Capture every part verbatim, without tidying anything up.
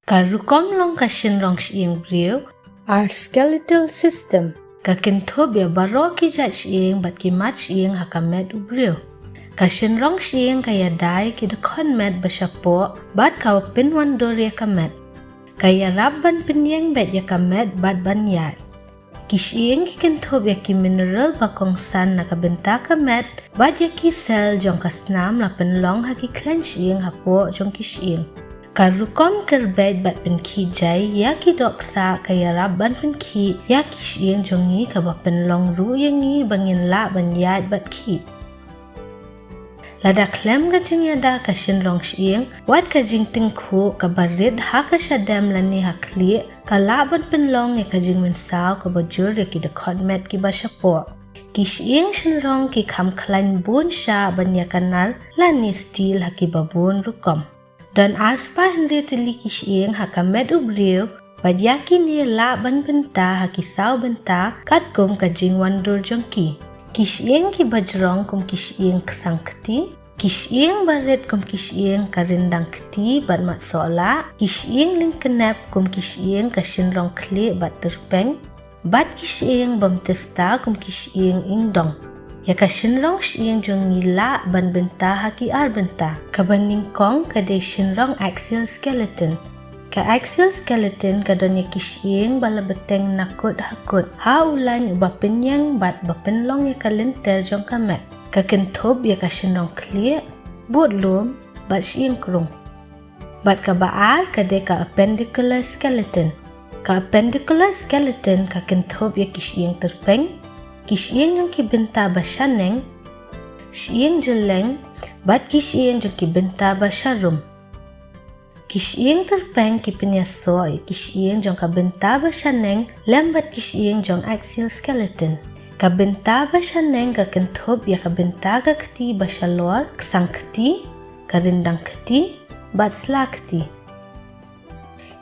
Ka rukom long ka shynrong shyieng briew, ar skeletal system. Ka kynthup ïa baroh ki jait shyieng bad ki mat shyieng ha ka met u briew. Ka shynrong shyieng ka ïada ïa ki dkhot met ba shapoh bad ka pynwandur ïa ka met. Ka ïarap ban pynïeng beit ïa ka met bad ban ïaid. Ki shyieng ki kynthup ïa ki mineral ba kongsan na ka bynta ka met bad ïa ki sel jong ka snam la pynlong ha ki khleiñ shyieng hapoh jong ki shyieng. Ka rukom kyrbeit bad pynkhih jai ïa ki dohksah ka ïarap ban pynkhih ïa ki shyieng jong ngi, kaba pynlong ruh ïa ngi ba ngin lah ban ïaid bad khih. Lada khlem ka jingïada ka shynrong shyieng, wat ka jingtyngkhuh kaba rit ha ka shadem lane ha khlieh, ka lah ban pynlong ïa ka jingmynsaw kaba jur ïa ki dkhot met kiba shapoh. Ki shyieng shynrong ki kham khlaiñ bun shah ban ïa ka nar lane steel ha kiba bun rukom. Don arspah hynriew tylli ki shyieng ha ka met u briew, bad ïa kine lah ban bynta ha ki saw bynta katkum ka jingwandur jong ki. Ki shyieng kiba jrong kum ki shyieng ksang kti, ki shyieng barit kum ki shyieng ka ryndang kti bad mat sohlah, ki shyieng lyngknep kum ki shyieng ka shynrong khlieh bad tyrpeng, bad ki shyieng bymtesta kum ki shyieng ingdong. Ïa ka shynrong shyieng jong ngi lah ban bynta ha ki ar bynta. Kaba nyngkong ka dei shynrong axial skeleton. Ka axial skeleton ka don ïa ki shyieng ba la bteng na kut ha kut ha u laiñ uba pynïeng bad ba pynlong ïa ka lynter jong ka met. Ka kynthup ïa ka shynrong khlieh, budlum bad shyieng krung. Bad kaba ar ka dei ka appendicular skeleton. Ka appendicular skeleton ka kynthup ïa ki shyieng tyrpeng, ki shyieng jong ki bynta ba shaneng, shyieng jylleng, bad ki shyieng jong ki bynta ba sharum. Ki shyieng tyrpeng ki pynïasoh ïa ki shyieng jong ka bynta ba shaneng lem bad ki shyieng jong axial skeleton. Ka bynta ba shaneng ka kynthup ïa ka bynta ka kti ba shalor, ksang kti, ka ryndang kti, bad sla kti.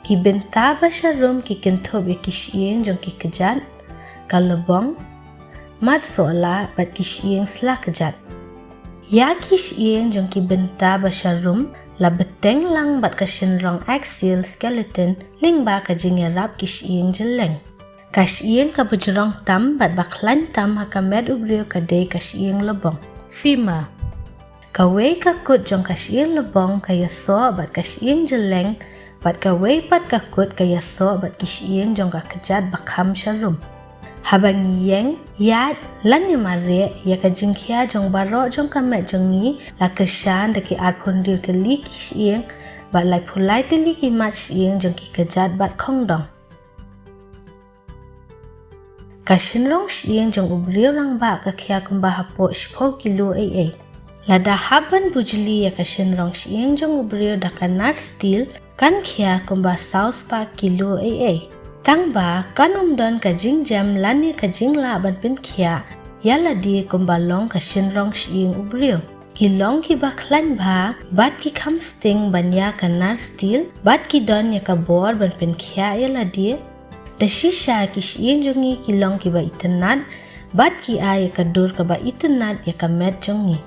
Ki bynta ba sharum ki kynthup ïa ki shyieng jong ki kjat, ka lbong, mat sohlah bad ki shyieng sla kjat. Ïa ki shyieng jong ki bynta ba sharum la bteng lang bad ka shynrong axial skeleton lyngba ka jingïarap ki shyieng jylleng. Ka shyieng kaba jrong tam bad ba khlaiñ tam ha ka met u briew ka dei ka shyieng lbong, femur. Kawei ka kut jong ka shyieng lbong ka ïasoh bad ka shyieng jylleng, bad kawei pat ka kut ka ïasoh bad ki shyieng jong ka kjat ba kham sharum. Haba ngi ïeng, ïaid, lane mareh, ïa ka jingkhia jong baroh jong ka met jong ngi la kyrshan da ki arphew hynriew tylli ki shyieng bad laiphew lai tylli ki mat shyieng jong ki kjat bad khongdong. Ka shynrong shyieng jong u briew rangbah ka khia kumba hapoh shiphew kilo eiei. Lada hap ban bujli ïa ka shynrong shyieng jong u briew da ka nar steel, kan khia kumba saw spah kilo eiei. Tangba kan ym don ka jingjem lane ka jinglah ban pynkhiah ïa lade kumba long ka shynrong shyieng u briew. Ki long kiba khlaiñ bha bad ki kham sting ban ïa ka nar steel bad ki don ïa ka bor ban pynkhiah ïa lade. Da shisha ki shyieng jong ngi ki long kiba itynnad bad ki ai ïa ka dur kaba itynnad ïa ka met jong ngi.